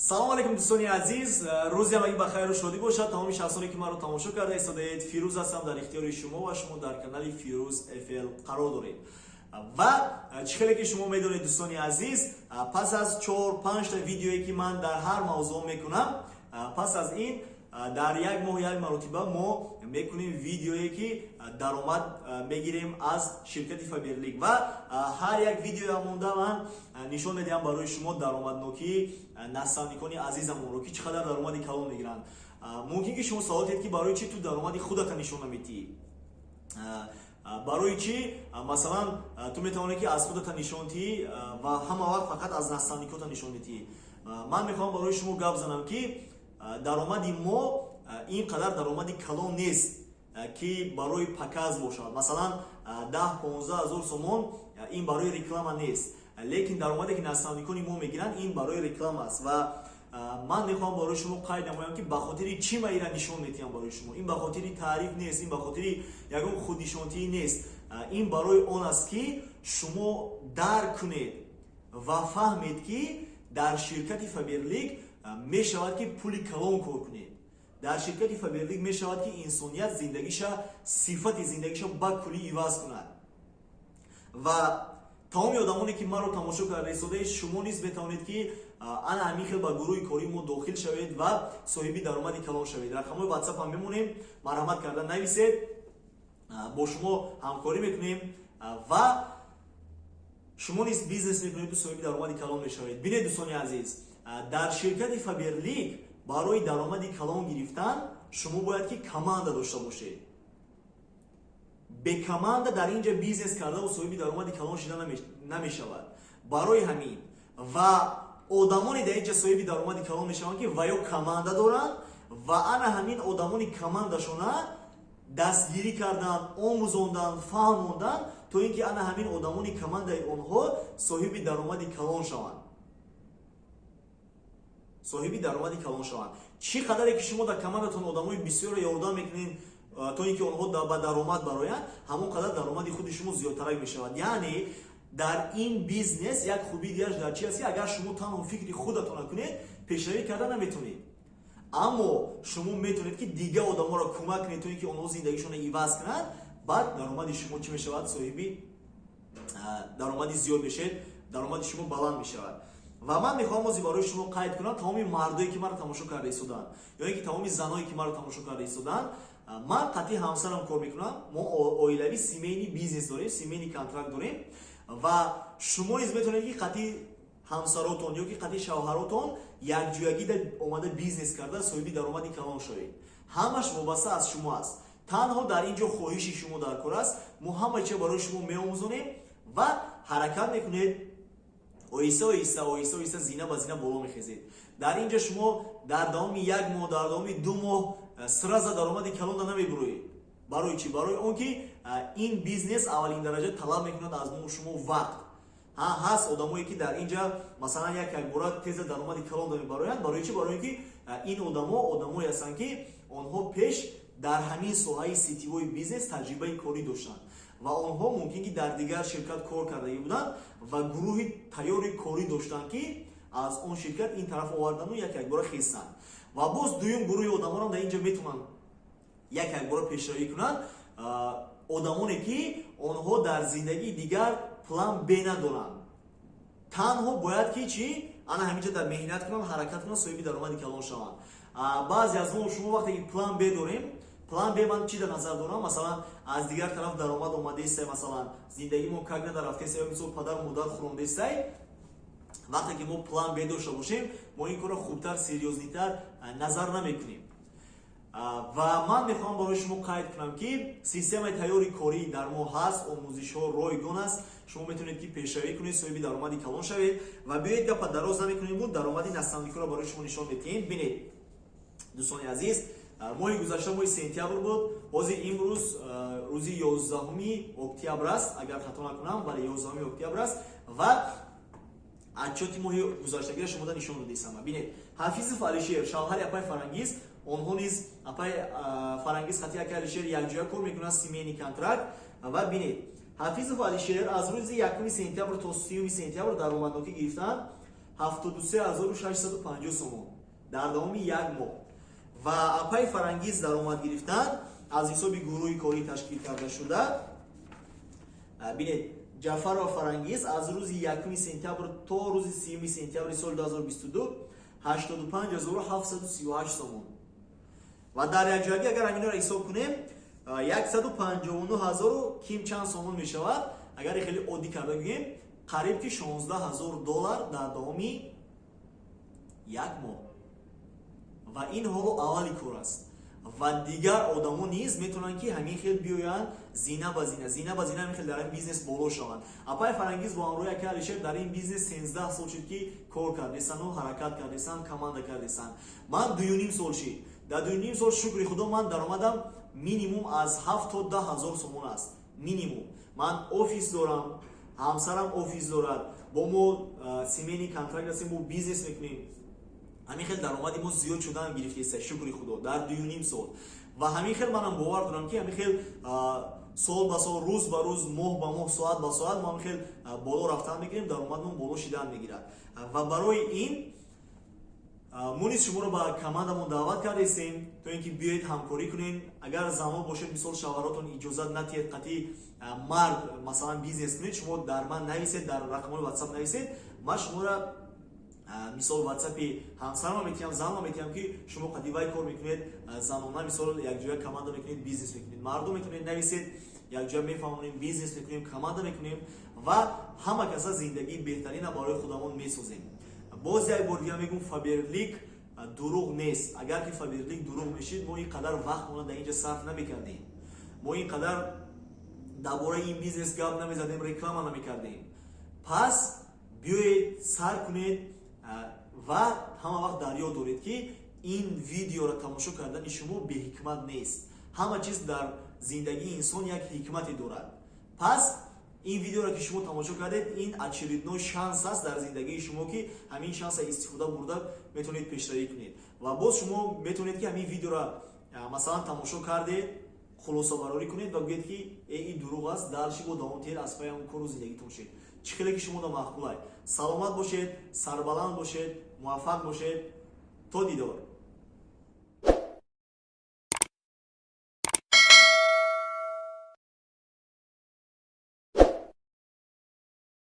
Салому алейкум, дӯстони азиз, рӯзи ҳамагӣ ба хайру шодӣ бошад. Тамоми шахсоне, ки маро тамошо карда истодаед, Фирӯз ҳастам дар ихтиёри шумо ва шумо дар канали Фирӯз ФЛ қарор доред. Ва чӣ хеле ки шумо медонед, дӯстони азиз, пас аз чор панҷта видеое, ки ман дар ҳар мавзӯъ мекунам, пас аз ин дар як моҳ як маротиба мо мекунем видеое, ки даромад мегирем аз ширкати Фаберлик. Ва ҳар як видеоя монда ман нишон медиҳам барои шумо даромаднокии наставникони азизамонро, ки чӣ қадар даромади калон мегиранд. Мумкин ки шумо савол диҳед, ки барои чӣ ту даромади худата нишон намедиҳӣ, барои чӣ, масалан, ту метавонӣ, ки аз худата нишон диҳӣ ва ҳама вақт фақат аз наставникота нишон медиҳӣ. Ман мехоҳам барои шумо гап занам, ки даромади мо ин қадар даромади калон нест, ки барои показ бошад. Масалан, 10-15 ҳазор сомон ин барои реклама нест, лекин даромаде, ки наставникони мо мегиранд, ин барои реклама аст. Ва ман мехоҳам барои шумо қайд намоям, ки ба хотири чӣ ма ира нишон медиҳам барои шумо. Ин ба хотири таъриф нест, ин ба хотири ягон худнишонтиҳӣ нест, ин барои он аст, ки шумо дарк кунед ва фаҳмед, ки дар ширкати Фаберлик мешавад, ки пули калон кор кунед, дар ширкати Фаберлик мешавад, ки инсоният зиндагиша, сифати зиндагиша ба куллӣ иваз кунад. Ва тамоми одамоне, ки маро тамошо карда истодаед, шумо низ метавонед, ки ана ҳамин хел ба гурӯҳи кории мо дохил шавед ва соҳиби даромади калон шавед. Рақамҳои Ватсап ҳам мемонем, марҳамат карда нависед, бо шумо ҳамкорӣ мекунем ва шумо низ бизнес мекунеду соҳиби даромади калон мешавед. Бинед, дӯстони азиз, дар ширкати Фаберлик барои даромади калон гирифтан шумо бояд, ки команда дошта бошед. Бе команда дар ин ҷа бизнес кардаву соҳиби даромади калон шида намешавад. Барои ҳамин ва одамоне дар ин ҷа соҳиби даромади калон мешаванд, ки ва ё команда доранд ва ана ҳамин одамони командашона дастгирӣ карданд, омӯзонданд, фаҳмонданд, то ин ки ана ҳамин одамони командаи онҳо соҳиби даромади калон шаванд, соҳиби даромади калон шаванд. Чӣ қадаре ки шумо дар командатон одамои бисёрро ёрдам мекунед, то ин ки онҳо ба даромад бароянд, ҳамон қадар даромади худи шумо зиёдтарак мешавад. Яъне дар ин бизнес як хубии дигараш дар чи аст, ки агар шумо танҳо фикри худатонро кунед, пешравӣ карда наметавонед, аммо шумо метавонед, ки дигар одаморо кӯмак кунед, то ин ки онҳо зиндагишонро иваз кунанд. Баъд даромади шумо чӣ мешавад? Соҳиби даромади зиёд мешавед, даромади шумо баланд мешавад. Ва ман мехоҳам ози барои шумо қайд кунам: тамоми мардое, ки маро тамошо карда истодаанд, ё ин ки тамоми заное, ки маро тамошо карда истодаанд, ман қатъи ҳамсарам кор мекунам. Мо оилавӣ семейный бизнес дорем, семейный контракт дорем. Ва шумо низ метавонед, ки қатъи ҳамсаротон ё ки қатъи шавҳаротон якҷоягӣ омада, бизнес карда, соҳиби даромади калон шавед. Ҳамаш вобаста аз шумо аст. Танҳо дар ин ҷо хоҳиши шумо дар кор аст. Мо ҳама чиз барои шумо меомӯзонем ва ҳаракат мекунед, оҳиста оҳиста, оҳиста оҳиста, зина ба зина боло мехезед. Дар ин ҷо шумо дар давоми як моҳ, дар давоми 2 моҳ сразу даромади калонда намебуроед. Барои чӣ? Барои он ки ин бизнес аввалин дараҷа талаб мекунад аз мо шумо вақт. Ҳа, ҳаст одамое, ки дар ин ҷа, масалан, як якбора теза даромади калонда мебароянд. Барои чӣ? Барои ин ки ин одамо одамое ҳастанд, ки онҳо пеш дар ҳамин соҳаи сетевой бизнес таҷрибаи корӣ доштанд ва онҳо мумкин ки дар дигар ширкат кор кардагӣ буданд ва гурӯҳи тайёри корӣ доштанд, ки аз он ширкат ин тараф овардану як якбора хестанд. Ва боз дуюм гурӯҳи одамонам дар ин ҷо метавонанд як якбора пешравӣ кунанд: одамоне, ки онҳо дар зиндагии дигар план Б надоранд, танҳо бояд ки чӣ, ана ҳаминҷа дар меҳнат кунанд, ҳаракат кунанд, соҳиби даромади калон шаванд. Баъзе аз мо шумо вақте ки план Б дорем, план Б ман чӣ дар назар дорам? Масалан, аз дигар тараф даромад омадаистай, масалан, зиндагимо как надарафтесай ё мисол падару модар хӯрондестай. Вақте ки мо план Б дошта бошем, мо ин корро хубтар, серьёзный тар назар намекунем. Ва ман мехоҳам барои шумо қайд кунам, ки системаи тайёри корӣ дар мо ҳаст, омӯзишҳо ройгон аст. Шумо метавонед, ки пешравӣ кунед, соҳиби даромади калон шавед. Ва биёед, гапа дароз намекунем, буд даромади наставникҳоро барои шумо нишон медиҳем. Бинед, дӯстони азиз, моҳи гузашта моҳи сентябр буд. Ҳозир имрӯз рӯзи 11-уми октябр аст, агар хато накунам, бале, 11-уми октябр аст. Ва отчёти моҳи гузаштагиро шумода нишон додисама. Бинед, Ҳафизов Алишер, шавҳари апай Фарангиз, онҳо низ апай Фарангиз хати ака Алишер якҷоя кор мекунанд, семейный контракт. Ва бинед, Ҳафизов Алишер аз рӯзи 1-уми сентябр то 30-уми сентябр даромаднокӣ гирифтанд. 73 650 сомон дар давоми як моҳ. Ва апаи Фарангиз даромад гирифтан аз ҳисоби гурӯҳи корӣ ташкил карда шуда. Бинед, Ҷафарова Фарангиз аз рӯзи 1 сентябр то рӯзи 30 сентябри соли 2022 85 738 сомон. Ва дар якҷоягӣ агар ҳаминро ҳисоб кунем, 159 ҳазору ким чанд сомон мешавад. Агар хеле оддӣ карда гӯем, қариб ки 16 ҳазор доллар дар давоми як моҳ. Ва ин ҳоло аввали кор аст ва дигар одамо низ метавонанд, ки ҳамин хел биёянд, зина ба зина, зина ба зина ҳамин хел дар ин бизнес боло шаванд. Апаи Фарангиз бо ҳамроҳи ака Алишер дар ин бизнес 13 сол шуд, ки кор кардесану ҳаракат кардесан, команда кардесан. Ман 2,5 сол шид. Дар 2,5 сол, шукри Худо, ман даромадам минимум аз 7 то 10 ҳазор сомон аст минимум. Ман офис дорам, ҳамсарам офис дорад, бо мо семейный контракт ҳастем, мо бизнес мекунем. Ҳамин хел даромади мо зиёд шудан гирифтеста, шукри Худо, дар 2,5 сол. Ва ҳамин хел манам бовар дорам, ки ҳамин хел сол ба сол, рӯз ба рӯз, моҳ ба моҳ, соат ба соат мо ҳамин хел боло рафтан мегирем, даромадмон боло шидан мегирад. Ва барои ин мо низ шуморо ба командамон даъват кардастем, то ин ки биёед, ҳамкорӣ кунем. Агар занҳо бошед, мисол, шавҳаротон иҷозат натиҳед қатъи мард, масалан, бизнес кунед, шумо дар ман нависед, дар рақамҳои Ватсап нависед. Ман шуморо, мисол, Ватсапи ҳамсарма метиҳам, занма метиҳам, ки шумо қади вай кор мекунед, занона, мисол, якҷоя команда мекунед, бизнес мекунед. Мардум метавонед нависед, якҷоя мефаҳмонем, бизнес мекунем, команда мекунем ва ҳама каса зиндагии беҳтарина барои худамон месозем. Боз як бор дига мегӯм, Фаберлик дурӯғ нест. Агар ки Фаберлик дурӯғ мешид, мо ин қадар вақтмона дар инҷа сарф намекардем, мо ин қадар дар бораи ин бизнес гап намезадем, реклама намекардем. Пас биёед, сар кунед ва ҳама вақт дар ёд доред, ки ин видеоро тамошо кардани шумо беҳикмат нест. Ҳама чиз дар зиндагии инсон як ҳикмате дорад. Пас ин видеоро ки шумо тамошо кардед, ин очередной шанс аст дар зиндагии шумо, ки ҳамин шанса истифода бурда метавонед пешравӣ кунед. Ва боз шумо метавонед, ки ҳамин видеоро, масалан, тамошо кардед, хулосабарорӣ кунед ва гӯед, ки э, ин дурӯғ аст, дальше бо давом диҳед, аз паи ҳамон кору зиндагитон шед, чӣ хеле ки шумо да маъқулай. Саломат бошед, сарбаланд бошед, муваффақ бошед. То дидор.